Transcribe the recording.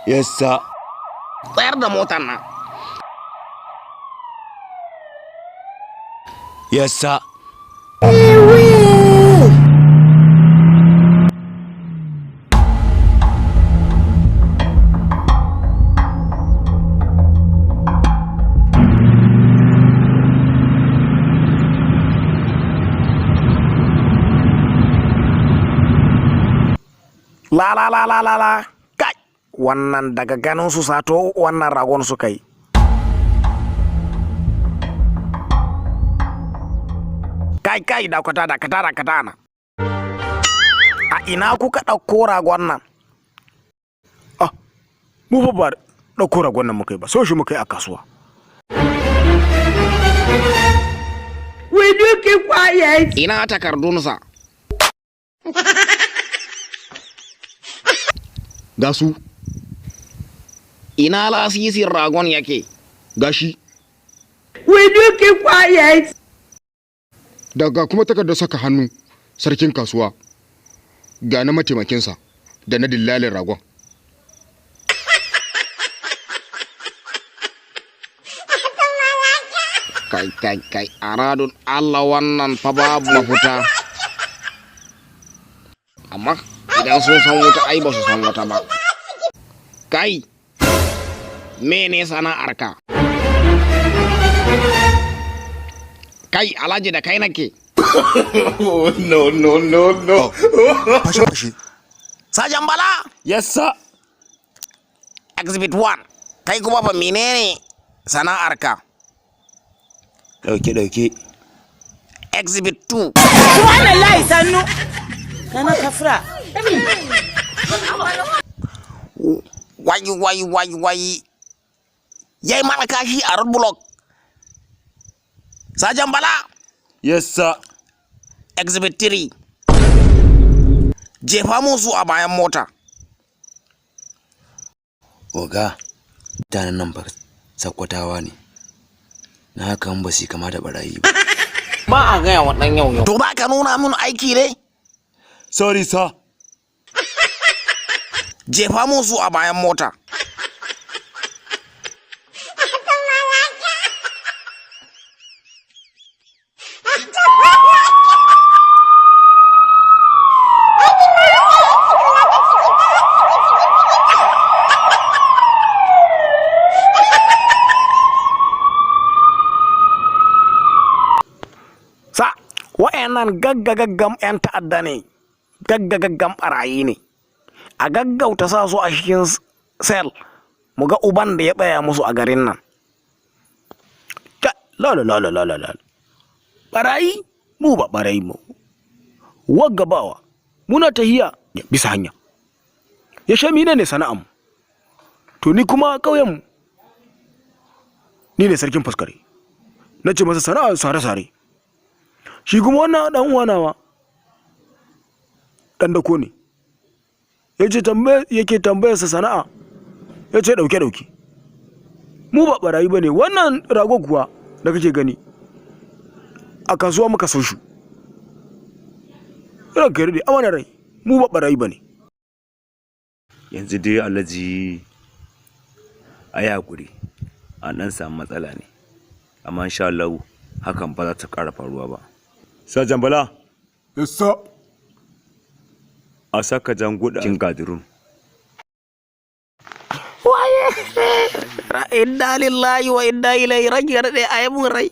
Yes, sir. Tsayar da motar nan. Yes, sir. La la la la la la. Kai, wannan daga ganin su sato wannan ragon suka yi. Kai kai, dakata dakata dakata na. A ina kuka ɗauko ragon nan? Ah, mu fa ba ɗauko ragon nan muka yi ba, so shi muka yi a kasuwa. Will you keep quiet? Ina takardunsa? Ga su. Ina lasisin ragon yake? Gashi. Will you keep quiet? Daga kuma takardar saka hannu sarkin kasuwa, ga na mataimakinsa da na dillalin ragon. Kai kai kai, aradun Allah, wannan fa babu mafita. Amma idan sun san wuta, ai ba su san wuta ba. Kai, mene sana'arka? Kai alhaji, da kai nake. No, no, no, no. Fashe fashe. Sajan Bala. Yes, sir. Exhibit 1. Kai kuma fa, menene sana'arka? Dauke dauke. Exhibit 2. Subhanallah, sannu. Nana kafra. Wai wai wai wai, yayi mana kashi a roadblock. Sajan Bala. Yes, sir. Exhibit 3, jefa musu a bayan mota. Oga, mutanen nan fa Sakkwatawa ne. Na haka ba su kama da barayi ba. Ba a gaya wa ɗan yau yau. To, ba ka nuna mun aiki ne? Sorry, sir. Jefa musu a bayan mota. Sa wa'annan gaggagaggan 'yan ta'adda ne, gaggagaggan barayi ne. A gaggauta sa su a cikin cell, mu ga uban da ya tsaya musu a garin nan. La la la la la la la, barayi? Mu ba barayi mu. Wagga bawa muna tahiya bisa hanya, ya sha mine ne sana'am. To, ni kuma ƙauyen mu ni ne sarkin faskare. Na ce masa sana'a sare-sare. Shi kuma wannan dan uwa nawa dan dako ne. Yace tambaye yake tambayarsa sana'a, yace dauke dauke. Mu ba barayi bane. Wannan rago kuwa da kake gani, a kasuwa muka so shi. Ranka ya daɗe, amana rai, mu ba barayi bane. Yanzu dai alhaji, a yi haƙuri, an ɗan samu matsala ne. Amma insha Allah hakan ba za ta ƙara faruwa ba. Sajan Bala. Yes, sir. A saka janguda cikin guard room. Waye, inna lillahi wa inna ilaihi raji'un. Daɗe a yi mun rai.